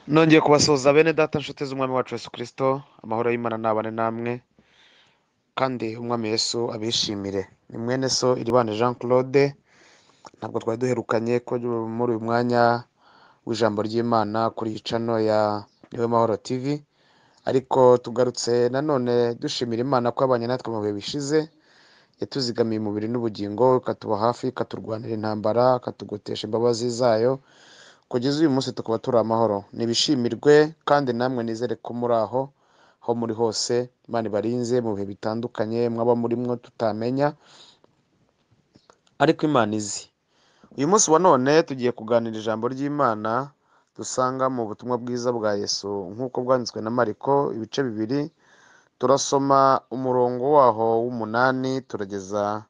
Nongeye kubasuhuza bene data nshuti z'umwami wacu Yesu Kristo, amahoro y'Imana nabane namwe kandi umwami Yesu abishimire. Ni mwene so Iribane Jean Claude, ntabwo twari duherukanye ko muri uyu mwanya w'ijambo ry'Imana kuri iyi channel ya Niwe Mahoro TV, ariko tugarutse nanone dushimira Imana ko yabanye natwe mu bihe bishize, yatuzigamiye umubiri n'ubugingo, ikatuba hafi, ikaturwanira intambara, ikatugotesha imbabazi zayo, kugeza uyu munsi tukaba turi amahoro. Nibishimirwe kandi namwe nizere ko muri aho aho muri hose Imana ibarinze mu bihe bitandukanye mwaba murimwo tutamenya, ariko Imana izi. Uyu munsi wa none tugiye kuganira ijambo ry'Imana dusanga mu butumwa bwiza bwa Yesu nk'uko bwanditswe na Mariko ibice 2, turasoma umurongo waho w'8 turageza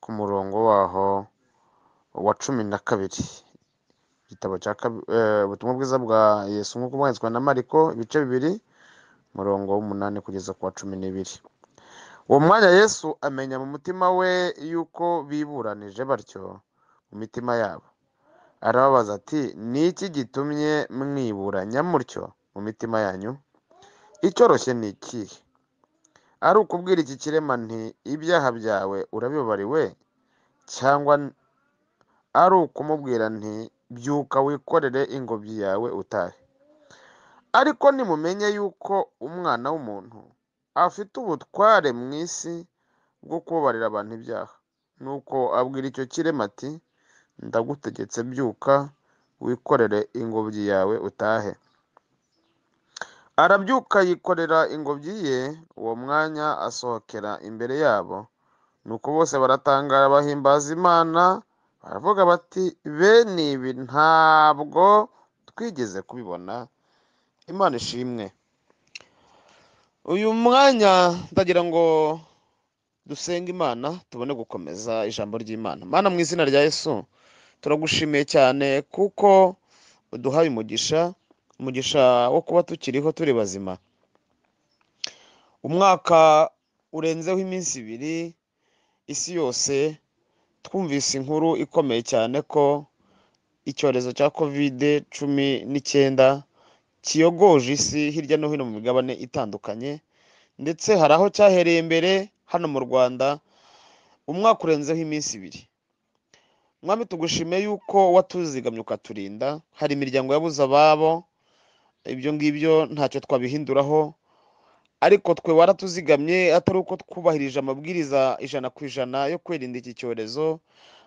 ku murongo waho wa 12. Igitabo cya ubutumwa bwiza bwa Yesu nk'uko bwanditswe na Mariko ibice 2, umurongo w'8 kugeza ku wa 12. Uwo mwanya Yesu amenya mu mutima we yuko biburanije batyo mu mitima yabo, arababaza ati: ni iki gitumye mwiburanya mutyo mu mitima yanyu? Icyoroshye ni ikihe? Ari ukubwira iki kirema nti ibyaha byawe urabibabariwe, cyangwa ari ukumubwira nti byuka wikorere ingobyi yawe utahe? Ariko nimumenye yuko umwana w'umuntu afite ubutware mu isi bwo kubabarira abantu ibyaha. Nuko abwira icyo kirema ati: ndagutegetse byuka wikorere ingobyi yawe utahe. Arabyuka yikorera ingobyi ye, uwo mwanya asohokera imbere yabo. Nuko bose baratangara bahimbaza Imana, baravuga bati: bene ibi ntabwo twigeze kubibona. Imana ishimwe. Uyu mwanya ndagira ngo dusenge Imana tubone gukomeza ijambo ry'Imana. Mana, mu izina rya Yesu turagushimiye cyane kuko uduhaye umugisha, umugisha wo kuba tukiriho turi bazima. Umwaka urenzeho iminsi 2, isi yose twumvise inkuru ikomeye cyane ko icyorezo cya COVID-19 kiyogoje isi hirya no hino mu migabane itandukanye, ndetse hari aho cyahereye mbere hano mu Rwanda. Umwaka urenzeho iminsi 2. Mwami, tugushimiye yuko watuzigamye ukaturinda. Hari imiryango yabuze ababo, ibyo ngibyo ntacyo twabihinduraho, ariko twe waratuzigamye, atari uko twubahirije amabwiriza 100% yo kwirinda iki cyorezo,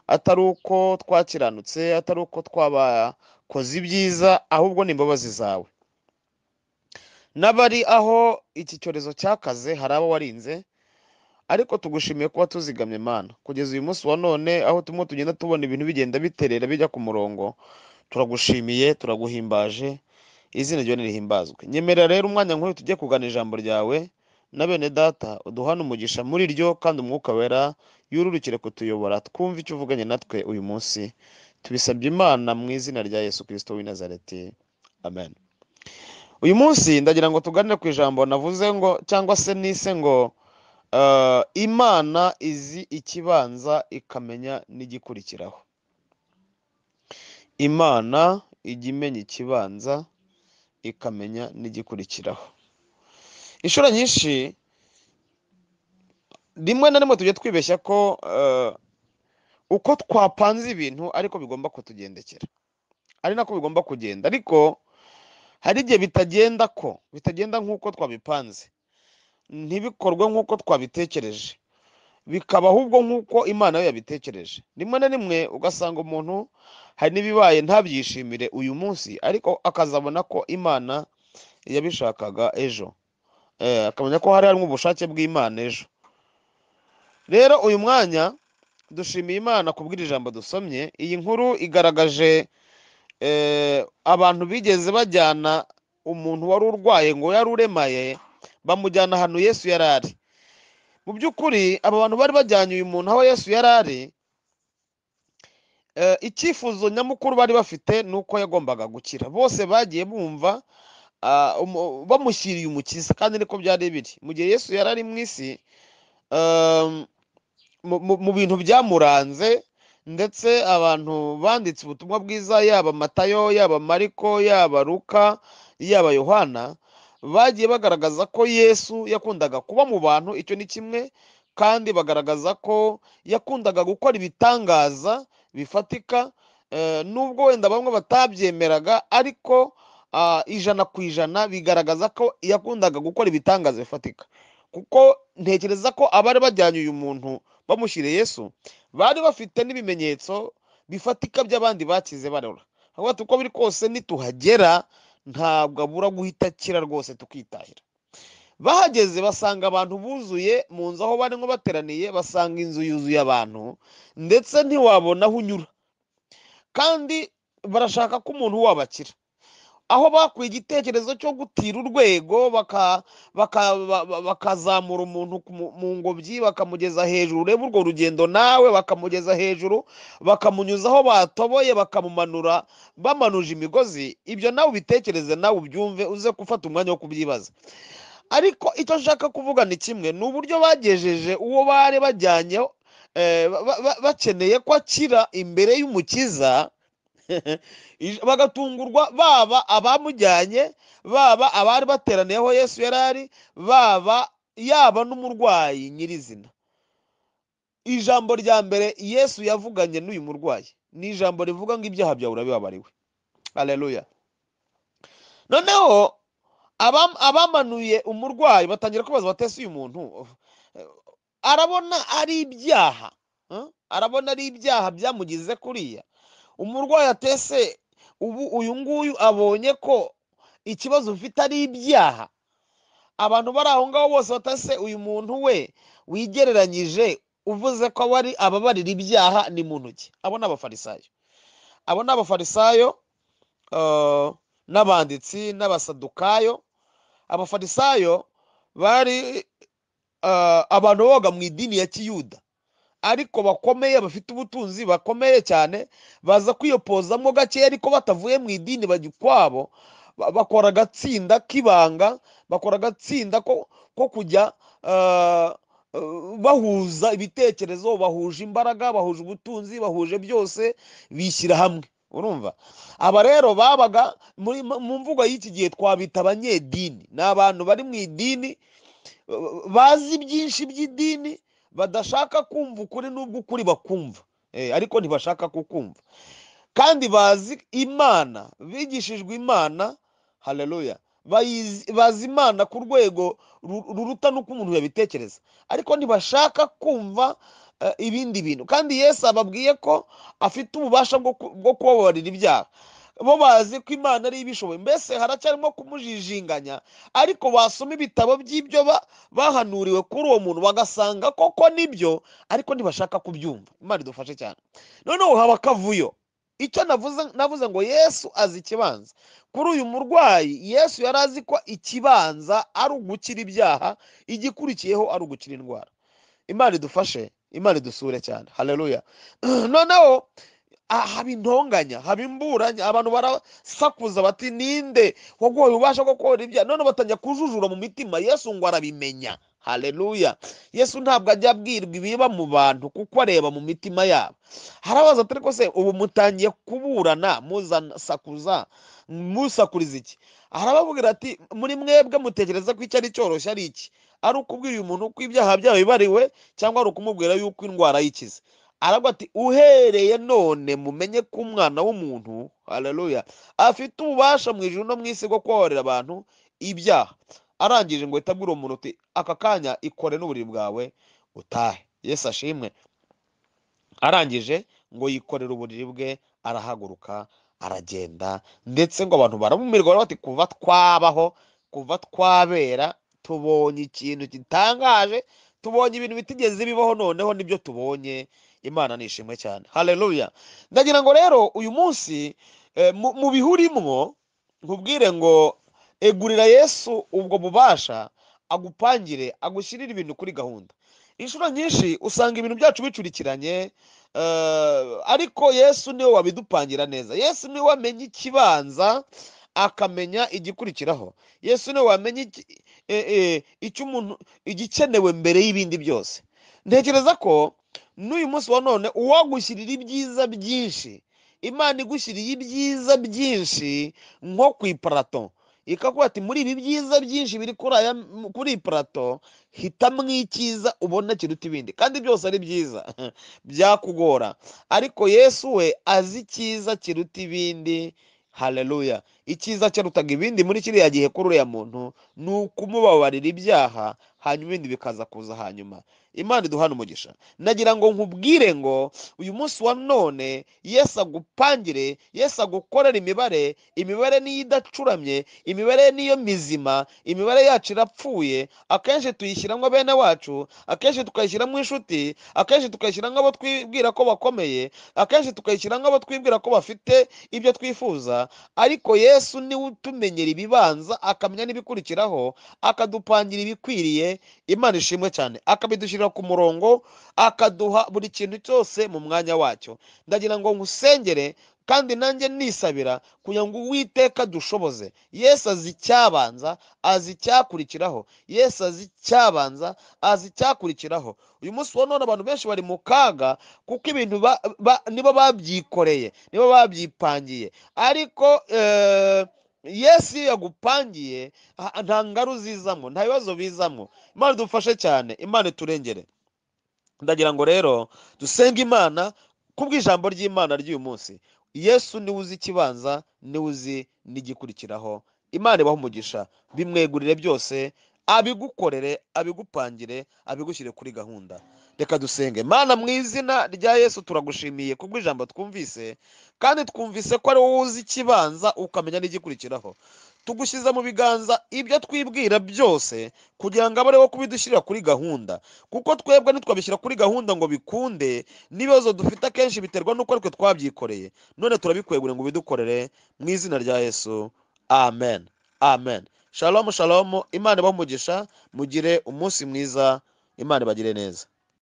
atari uko twakiranutse, atari uko twabakoze ibyiza, ahubwo ni imbabazi zawe. N'abari aho iki cyorezo cyakaze hari abo warinze, ariko tugushimiye kuba tuzigamye Mana. Kugeza uyu munsi wa none aho turimo tugenda tubona ibintu bigenda biterera bijya ku murongo, turagushimiye, turaguhimbaje, izina ryawe nirihimbazwe. Nyemerera rero umwanya nk'uyu tujye kugana ijambo ryawe na bene data, uduhane umugisha muri ryo, kandi umwuka wera yururukire kutuyobora, twumve icyo uvuganye natwe uyu munsi. Tubisabye Imana mu izina rya Yesu Kristo w'i Nazareti, amen. Uyu munsi ndagira ngo tuganire ku ijambo navuze ngo, cyangwa se nise ngo Imana izi ikibanza ikamenya n'igikurikiraho. Imana ijya imenya ikibanza ikamenya n'igikurikiraho. Inshuro nyinshi rimwe na rimwe tujya twibeshya ko uko twapanze ibintu ariko bigomba kutugendekera, ari nako bigomba kugenda, ariko hari igihe bitagenda ko bitagenda nk'uko twabipanze, ntibikorwe nk'uko twabitekereje, bikaba ahubwo nk'uko Imana yo yabitekereje. Rimwe na rimwe ugasanga umuntu hari n'ibibaye ntabyishimire uyu munsi, ariko akazabona ko Imana yabishakaga ejo, akamenya ko hari harimo ubushake bw'Imana ejo. Rero uyu mwanya dushimiye Imana kubw'iri jambo dusomye. Iyi nkuru igaragaje abantu bigeze bajyana umuntu wari urwaye ngo yari uremaye, bamujyana ahantu Yesu yari ari. Mu by'ukuri aba bantu bari bajyanye uyu muntu aho Yesu yari ari, icyifuzo nyamukuru bari bafite ni uko yagombaga gukira. Bose bagiye bumva bamushyiriye umukiza, kandi niko byari biri. Mu gihe Yesu yari ari mu isi, mu bintu byamuranze Ndetse abantu banditse ubutumwa bwiza, yaba Matayo, yaba Mariko, yaba Luka, yaba Yohana, bagiye bagaragaza ko Yesu yakundaga kuba mu bantu. Icyo ni kimwe. Kandi bagaragaza ko yakundaga gukora ibitangaza bifatika, nubwo wenda bamwe batabyemeraga, ariko 100% bigaragaza ko yakundaga gukora ibitangaza bifatika. Kuko ntekereza ko abari bajyanye uyu muntu bamushyiriye Yesu bari bafite n'ibimenyetso bifatika by'abandi bakize barora. Aho uko biri kose nituhagera ntabwo abura guhita akira rwose, tukitahira. Bahageze basanga abantu buzuye mu nzu aho barimo bateraniye, basanga inzu yuzuye abantu, ndetse ntiwabona aho unyura, kandi barashaka ko umuntu wabakira. Aho bakuye igitekerezo cyo gutira urwego, bakazamura umuntu mu ngobyi, bakamugeza hejuru. Urebe urwo rugendo nawe, bakamugeza hejuru, bakamunyuza aho batoboye, bakamumanura bamanuje imigozi. Ibyo nawe ubitekereze, nawe ubyumve, uze gufata umwanya wo kubyibaza. Ariko icyo nshaka kuvuga ni kimwe, ni uburyo bagejeje uwo bari bajyanye bakeneye ko akira imbere y'Umukiza, bagatungurwa, baba abamujyanye, baba abari bateraniye aho Yesu yari ari, baba yaba n'umurwayi nyirizina. Ijambo rya mbere Yesu yavuganye n'uyu murwayi ni ijambo rivuga ngo ibyaha byawe urabibabariwe. Haleluya. Noneho abamanuye umurwayi batangira kubaza batese uyu muntu arabona ari ibyaha, arabona ari ibyaha byamugize kuriya. Umurwayi atese ubu uyu nguyu abonye ko ikibazo ufite ari ibyaha. Abantu bari aho ngaho bose batase uyu muntu we wigereranyije uvuze ko ari ababarira ibyaha ni muntu ki? Abo ni abafarisayo, abo ni abafarisayo n'abanditsi n'abasadukayo. Abafarisayo bari abantu boga mu idini ya Kiyuda, ariko bakomeye, bafite ubutunzi bakomeye cyane, baza kwiyopozamo gake ariko batavuye mu idini bajya ukwabo, bakora agatsinda k'ibanga, bakora agatsinda ko kujya bahuza ibitekerezo, bahuje imbaraga, bahuje ubutunzi, bahuje byose, bishyira hamwe. Urumva aba rero babaga mu mvugo y'iki gihe twabita abanyedini. Ni abantu bari mu idini, bazi byinshi by'idini, badashaka kumva ukuri n'ubwo ukuri bakumva, ariko ntibashaka kukumva, kandi bazi Imana, bigishijwe Imana. Haleluya. Bazi Imana ku rwego ruruta n'uko umuntu yabitekereza, ariko ntibashaka kumva ibindi bintu. Kandi Yesu ababwiye ko afite ububasha bwo kubabarira ibyaha. Bo bazi ko Imana ari ibishoboye, mbese haracyarimo kumujijinganya, ariko basoma ibitabo by'ibyo bahanuriwe kuri uwo muntu bagasanga koko nibyo, ariko ntibashaka kubyumva. Imana idufashe cyane. Noneho haba akavuyo. Icyo navuze ngo Yesu azi ikibanza kuri uyu murwayi. Yesu yari azi ko ikibanza ari ugukira ibyaha, igikurikiyeho ari ugukira indwara. Imana idufashe, Imana idusure cyane. Haleluya. Noneho haba intonganya, haba imburanya, abantu barasakuza bati ninde waguhaye ububasha bwo gukora ibyaha? None batangira kujujura mu mitima. Yesu ngo arabimenya. Haleluya. Yesu ntabwo ajya abwirwa ibiba mu bantu kuko areba mu mitima yabo. Harabaza ati ariko se ubu mutangiye kuburana, muzasakuza, musakuriza iki? Arababwira ati muri mwebwe mutekereza ko icyo ari cyoroshye ari iki? Ari ukubwira uyu muntu ko ibyaha byabo bibariwe, cyangwa ari ukumubwira yuko indwara yikize? Aravuga ati uhereye none mumenye ko umwana w'umuntu, haleluya, afite ububasha mu ijuru no mu isi bwo kubabarira abantu ibyaha. Arangije ngo ahita abwira uwo muntu uti aka kanya ikore n'uburiri bwawe utahe. Yesu ashimwe. Arangije ngo yikorere uburiri bwe, arahaguruka aragenda, ndetse ngo abantu baramumirwa bati kuva twabaho, kuva twabera, tubonye ikintu gitangaje, tubonye ibintu bitigeze bibaho, noneho nibyo tubonye. Imana nishimwe cyane. Haleluya. Ndagira ngo rero uyu munsi mu bihurimwo nkubwire ngo egurira Yesu ubwo bubasha, agupangire, agushyirire ibintu kuri gahunda. Inshuro nyinshi usanga ibintu byacu bicurikiranye, ariko Yesu niwe wabidupangira neza. Yesu niwe wamenya ikibanza akamenya igikurikiraho. Yesu niwe wamenya icyo umuntu igikenewe mbere y'ibindi byose. Ntekereza ko N'uyu munsi wa none uwagushyirira ibyiza byinshi, Imana igushyiriye ibyiza byinshi nko ku iparato, ikakuba ati muri ibi byiza byinshi biri kuri iyi parato hitamo icyiza ubona kiruta ibindi, kandi byose ari byiza byakugora. Ariko Yesu we azi icyiza kiruta ibindi. Haleluya! Icyiza cyarutaga ibindi muri kiriya gihe kuri uriya muntu ni ukumubabarira ibyaha, hanyuma ibindi bikaza kuza hanyuma. Imana iduhane umugisha. Nagira ngo nkubwire ngo uyu munsi wa none Yesu agupangire, Yesu agukorere imibare. Imibare niyo idacuramye, imibare niyo mizima. Imibare yacu irapfuye, akenshi tuyishyiramo bene wacu, akenshi tukayishyiramo inshuti, akenshi tukayishyiramo abo twibwira ko bakomeye, akenshi tukayishyiramo abo twibwira ko bafite ibyo twifuza. Ariko Yesu niwe utumenyera ibibanza, akamenya n'ibikurikiraho, akadupangira ibikwiriye. Imana ishimwe cyane, akabidushyirira ku murongo, akaduha buri kintu cyose mu mwanya wacyo. Ndagira ngo nkusengere kandi nanjye nisabira kugira ngo Uwiteka dushoboze. Yesu azi icyabanza, azi icyakurikiraho. Yesu azi icyabanza, azi icyakurikiraho. Uyu munsi wa none abantu benshi bari mu kaga kuko ibintu nibo babyikoreye, nibo babyipangiye. Ariko Yesu iyo yagupangiye nta ngaru zizamo, nta bibazo bizamo. Imana idufashe cyane, Imana iturengere. Ndagira ngo rero dusenge Imana kubw'ijambo ry'Imana ry'uyu munsi. Yesu niwe uzi ikibanza, niwe uzi n'igikurikiraho. Imana ibahe umugisha, bimwegurire byose, abigukorere, abigupangire, abigushyire kuri gahunda. Reka dusenge. Mana, mu izina rya Yesu turagushimiye kubw'ijambo twumvise, kandi twumvise ko ari wowe uzi ikibanza ukamenya n'igikurikiraho. Tugushyize mu biganza ibyo twibwira byose kugira ngo abe ari wowe kubidushyirira kuri gahunda, kuko twebwe ntitwabishyira kuri gahunda ngo bikunde. N'ibibazo dufite akenshi biterwa n'uko ariko twabyikoreye. None turabikwegurira ngo ubidukorere mu izina rya Yesu, amen, amen. Shalom, shalom. Imana ibahe umugisha, mugire umunsi mwiza, Imana ibagire neza.